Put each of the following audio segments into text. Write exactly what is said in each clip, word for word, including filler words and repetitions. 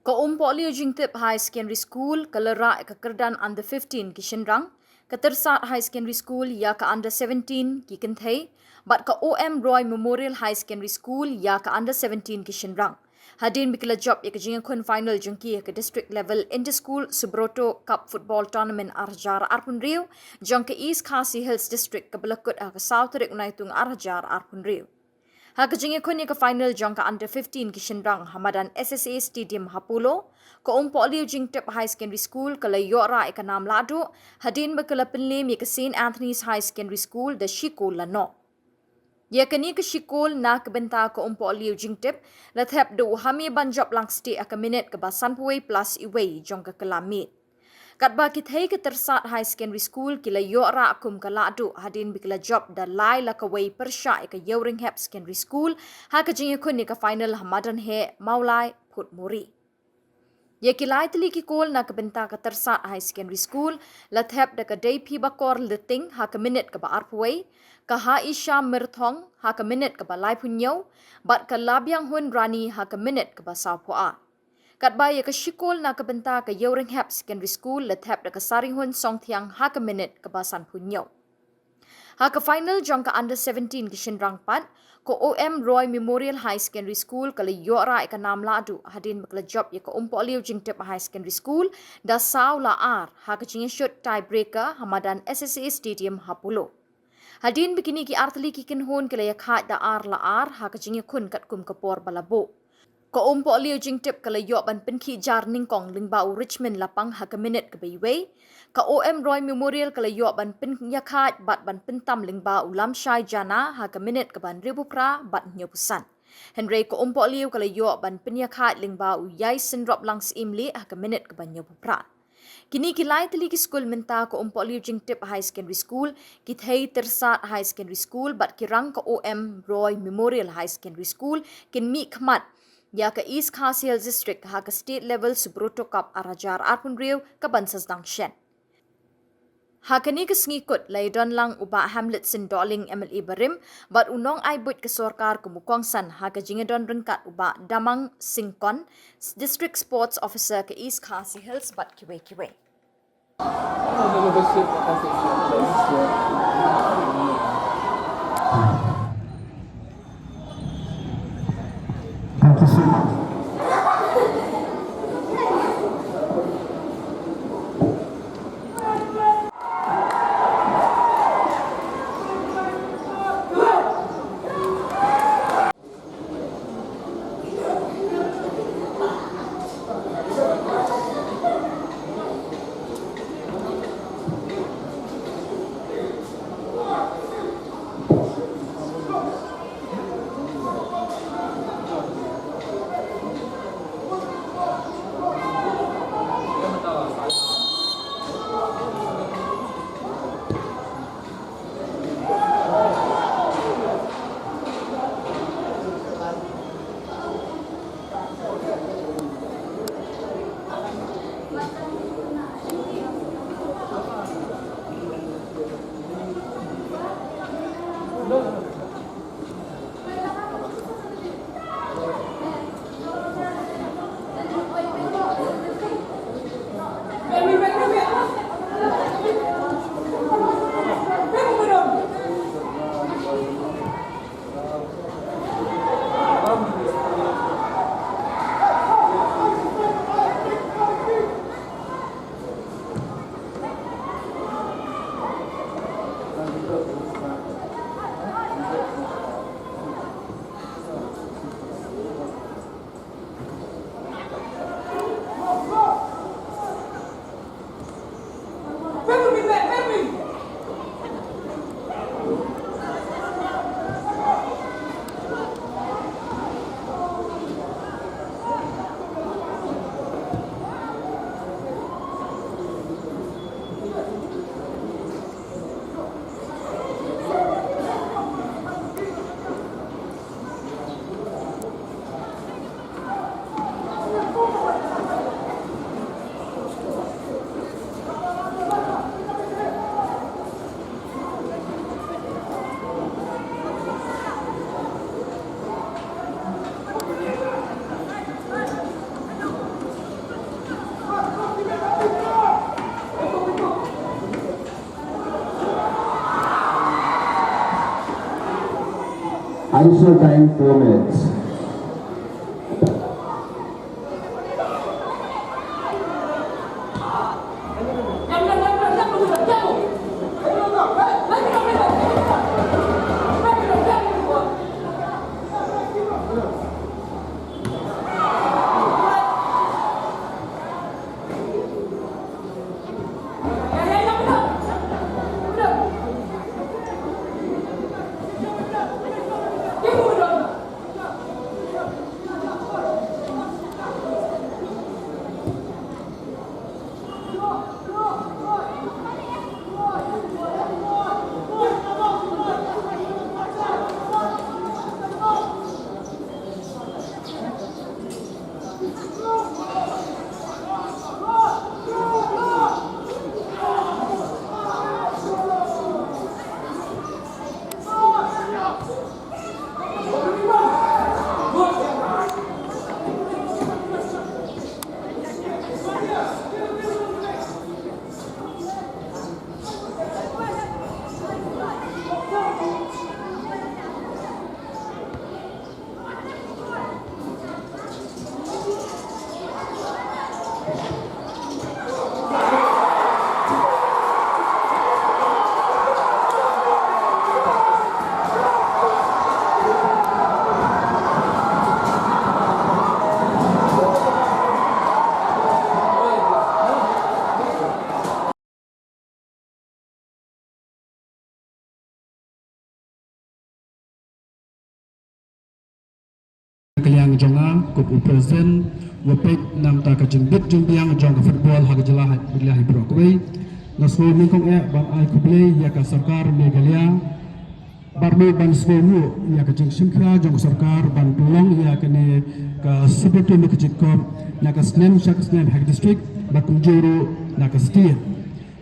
Ka Umpohliew Jingtip High Secondary School ka la rah ïa ka kyrdan under fifteen ki shynrang, ka Tyrsad High Secondary School ïa ka under seventeen ki kynthei, bad ka O M Roy Memorial High Secondary School ïa ka under seventeen ki shynrang. Hadien ba ki la jop ïa ka jingïakhun final jong ki ha ka District Level Inter-School Subroto Cup Football Tournament ar hajar arphew hynriew jong ka East Khasi Hills District kaba la kut ha ka saw tarik u Naitung ar hajar arphew hynriew. Ha ka jingïakhun ïa ka final jong ka under fifteen ki shynrang ha madan S S A Stadium ha Polo, ka Umpohliew Jingtip High Secondary School ka la ïoh rah ïa ka nam lahduh hadien ba ka la pynliem ïa ka Saint Anthony's High Secondary School da shi kol la noh. Ïa kane ka shi kol na ka bynta ka Umpohliew Jingtip la thep da u Hamibanjop Langstieh ha ka minit kaba sanphew wei plus iwei jong ka kylla miet. Katba ki thei ka Tyrsad High Secondary School ki la ïoh rah kum ka lahduh hadien ba ki la jop da lai la kawei pyrshah ïa ka Ïewrynghep Secondary School ha ka jingïakhun ïa ka final ha madan heh Mawlai Phutmori. Ïa ki lai tylli ki kol na ka bynta ka Tyrsad High Secondary School la thep da ka Deiphibakor Lyting ha ka minit kaba arphew wei, ka Haisha Myrthong ha ka minit kaba laiphew hynñiew, bad ka Labianghun Rani ha ka minit kaba sawphew ar. Katba ïa ka shi kol na ka bynta ka Ïewrynghep Secondary School la thep da ka Saringhun Songthiang ha ka minit kaba sanphew hynñiew. Ha ka final jong ka under seventeen ki shynrang pat, ka O M Roy Memorial High Secondary School ka la ïoh rah ïa ka nam lahduh hadien ba ka la jop ïa ka Umpohliew Jingtip High Secondary School da saw la ar ha ka jingïashut tiebreaker ha madan S S A Stadium ha Polo. Hadien ba kine ki ar tylli ki kynhun ki la ïakhaid da ar la ar ha ka jingïakhun katkum ka por ba la buh. Ka Umpohliew Jingtip ka la ïoh ban pynkhih jar nyngkong lyngba u Richmond Lapang ha ka minit kaba iwei. Ka O M Roy Memorial ka la ïoh ban pynïakhaid bad ban pyntam lyngba u Lamshai Jana ha ka minit kaba hynriewphew phra bad hynñiewphew san. Hynrei ka Umpohliew ka la ïoh ban pynïakhaid lyngba u Ïaisynrop Langsyiem Lieh ha ka minit kaba hynñiewphew phra. Kine ki lai tylli ki skul mynta ka Umpohliew Jingtip High Secondary School, ki thei Tyrsad High Secondary School bad ki rang ka O M Roy Memorial High Secondary School kin mihkhmat ïa ka East Khasi Hills District ha ka State Level Subroto Cup ar hajar arphew hynriew kaban sa sdang shen. Ha kane ka sngi kut la ïadon lang u Bah Hamletson Dohling M L A barim bad u nongai buit ka sorkar kum u kongsan ha ka jingïadon ryngkat u Bah Damang Singh Kon, District Sports Officer ka East Khasi Hills bad kiwei kiwei. Thank you so much. Additional time, four minutes. Ka liang jong nga, kup u president, wa peit namar ka jingbit jingbiang jong ka football ha ka jylla ha, jylla hi baroh kawei. Nga sngew nyngkong eh ban ai khublei ïa ka sorkar Meghalaya. Bad ruh ban sngewnguh ïa ka jingshim khia jong ka sorkar ban pynlong ïa kane ka Super Two Match Cup na ka snem sha ka snem ha ka district bad kumjuh ruh na ka state.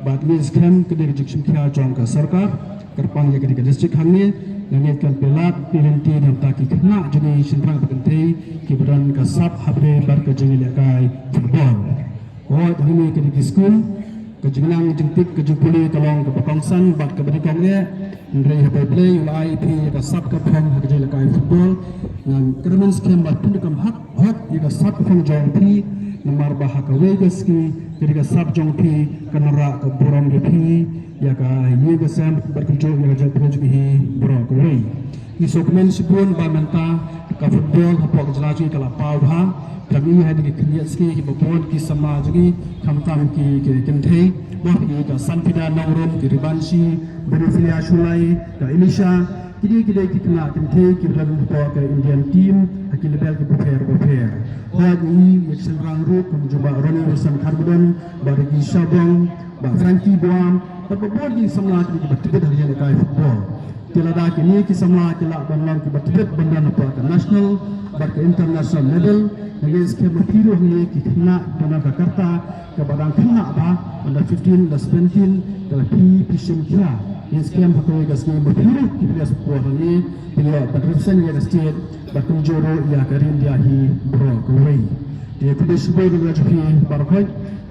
Bad ngi skhem ka dei ka jingshim khia jong ka sorkar kyrpang ïa kane ka district hangne. Ngi ngeit kan pynlait pynlynti na ka bynta ki khynnah jong ngi shynrang bad kynthei kiba don ka sap hapdeng bad ka jingïalehkai football. Hooid, hangne ka dei ka skul, ka jingnang jingtip ka jingpule ka long kaba kongsan bad kaba nyngkong eh. Hynrei haba U Blei u la ai ïa phi ïa ka sap ka phong ha ka jingïalehkai football, ngan kyrmen skhem ba phin da kam hok hok ïa ka sap ka phong jong phi, namar ba ha kawei ka sngi ka dei ka sap jong phi kan wanrah ka burom ïa phi, ïa ka ïing ka sem bad kumjuh ïa ka jaitbynriew jong phi baroh kawei. Ngi sngewkmen shibun ba mynta ka football hapoh ka jylla jong ngi ka la paw bha. Te ngi ha kine ki khyndiat sngi kiba bun ki samla jong ngi, khamtam ki, ki kynthei, bad ki ka Sanfida Nongrum, ki Ribanshi, Benophilia Shullai, ka Elisha, ki dei, ki dei ki khynnah kynthei kiba don hapoh ka Indian team ha ki level kiba pher bapher. Hooid, ngi ïa ki shynrang ruh kum jong Bah Ronnie Wilson Kharbadon, Bah Ricky Shabong, Bah Frankie Boam, bad bun ki samla kiba tbit ha ka jingïalehkai football. Te lada kine ki samla ki lah ban long kiba tbit ban don hapoh ka national bad ka international level, nga ngeit skhem ba phi ruh hangne ki khynnah kiba don ka karta kaba dang khynnah bha, under fifteen, under seventeen, te lada phi, phi shim khia, nga ngeit skhem ha kawei ka sngi ba phi ruh ki players football hangne phin ïoh ban represent ïa ka state bad kumjuh ruh ïa ka ri India hi baroh kawei. Te khublei shibun ïa ka jong phi baroh,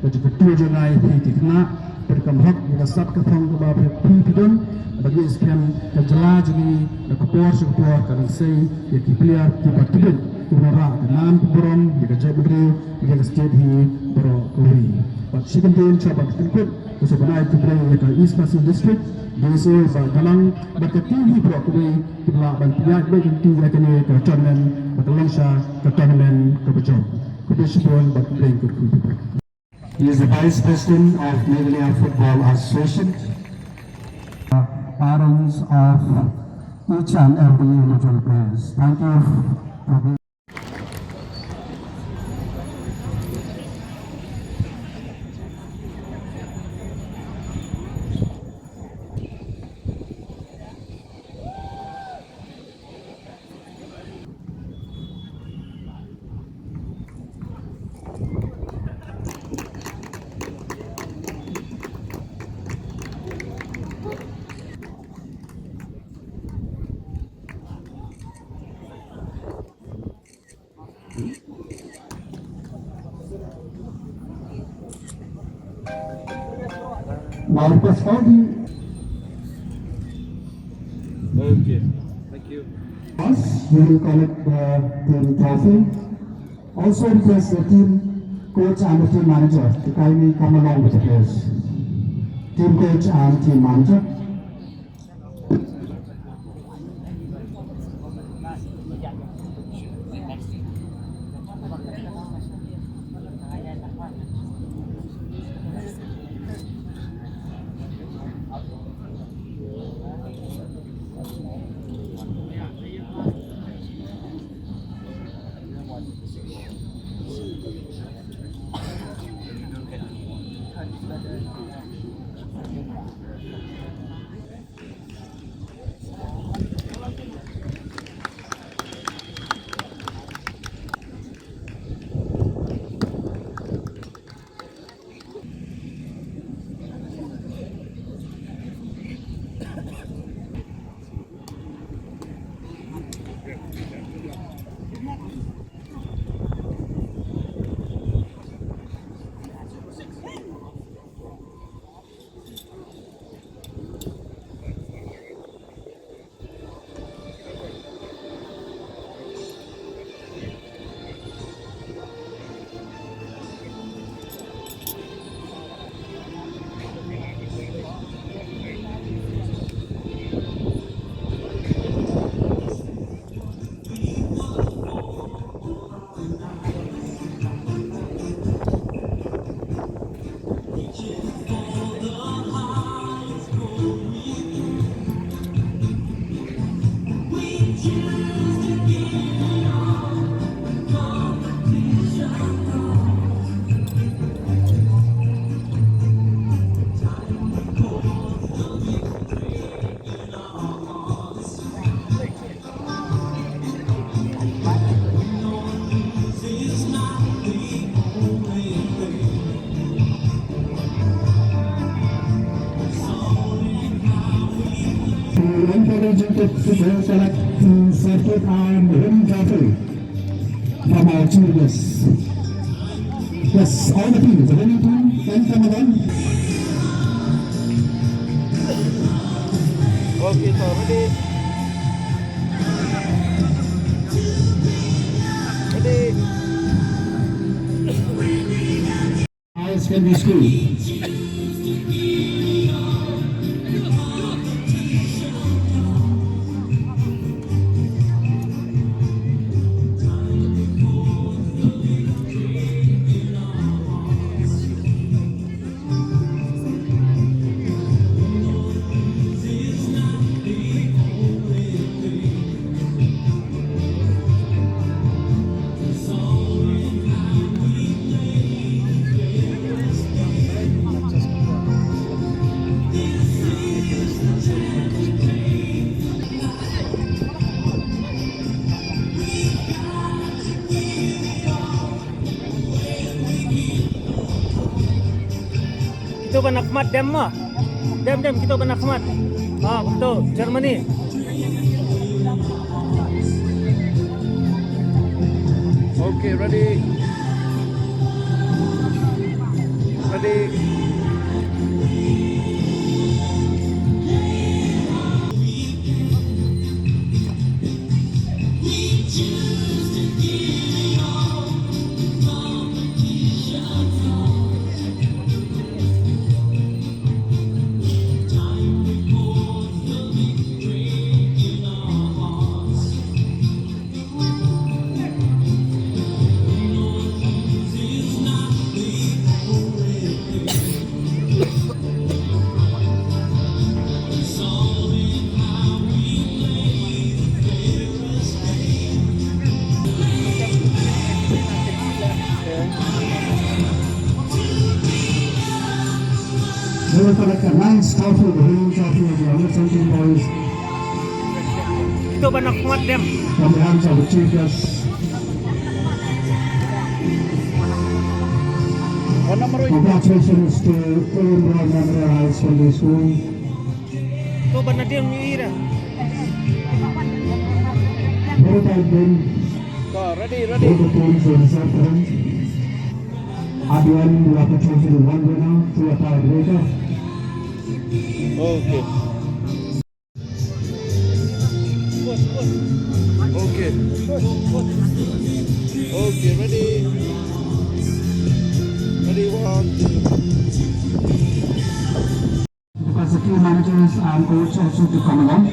ka jingkyntu jong nga ïa phi ki khynnah, phi da kam hok ïa ka sap ka phong kaba phi, phi, phi don. Bad ngi skhem ka jylla jong ngi na ka por sha ka por ka dang sei ïa ki player kiba tbit, kiba wanrah ka nam ka burom ïa ka jaitbynriew, ïa ka state hi baroh kawei. Bad shi kyntien shuwa ban pynkut, nga sngewbha ban ai khublei ïa ka East Khasi Hills District, D S A Bah Galang, bad ka team hi baroh kawei kiba lah ban pynïaid beit lynti ïa kane ka tournament, bad ka long sha ka tournament kaba jop. Khublei shibun bad khublei kyrkhu. He is the Vice President of Meghalaya Football Association. Parents of each and every individual players. Thank you for being Marcus Audi. Okay. Thank you. We will collect the team trophy. Also request the team coach and the team manager to kindly come along with the players. Team coach and team manager. Encouraging to, to select, to circuit and winning trophy from our chief guests. Yes, all the teams, the winning team, can come again. Okay, so ready. Ready. Higher Secondary School. Kito ba na khmat dem ma. Dem, dem, kito ba na khmat. Ah, kumto, Germany. Okay, ready. Ready. They will collect a nice trophy, the winning trophy of the under seventeen boys. Kito ba na khmat dem. From the hands of the chief guest. Congratulations to William Roy Memorial High Secondary School. Kito ba na dem ni ira. Very tight game. Go, ready, ready. Both the teams were reserved runs. At the end, we have to choose one winner through a tiebreaker. Okay. Bos, bos. Also to come along.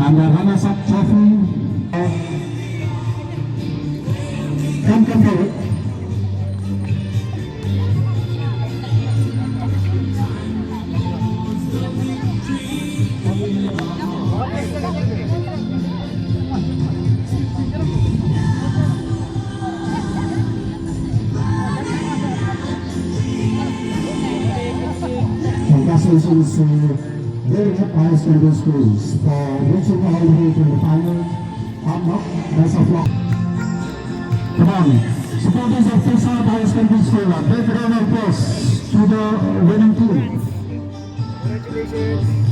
And the runners-up trophy. Come, come forward. Congratulations to Derenup Higher Secondary School for reaching all the way to the final. Hard luck, best of luck. Come on, supporters of Tirsanut Higher Secondary School, a big round of applause to the winning team. Congratulations.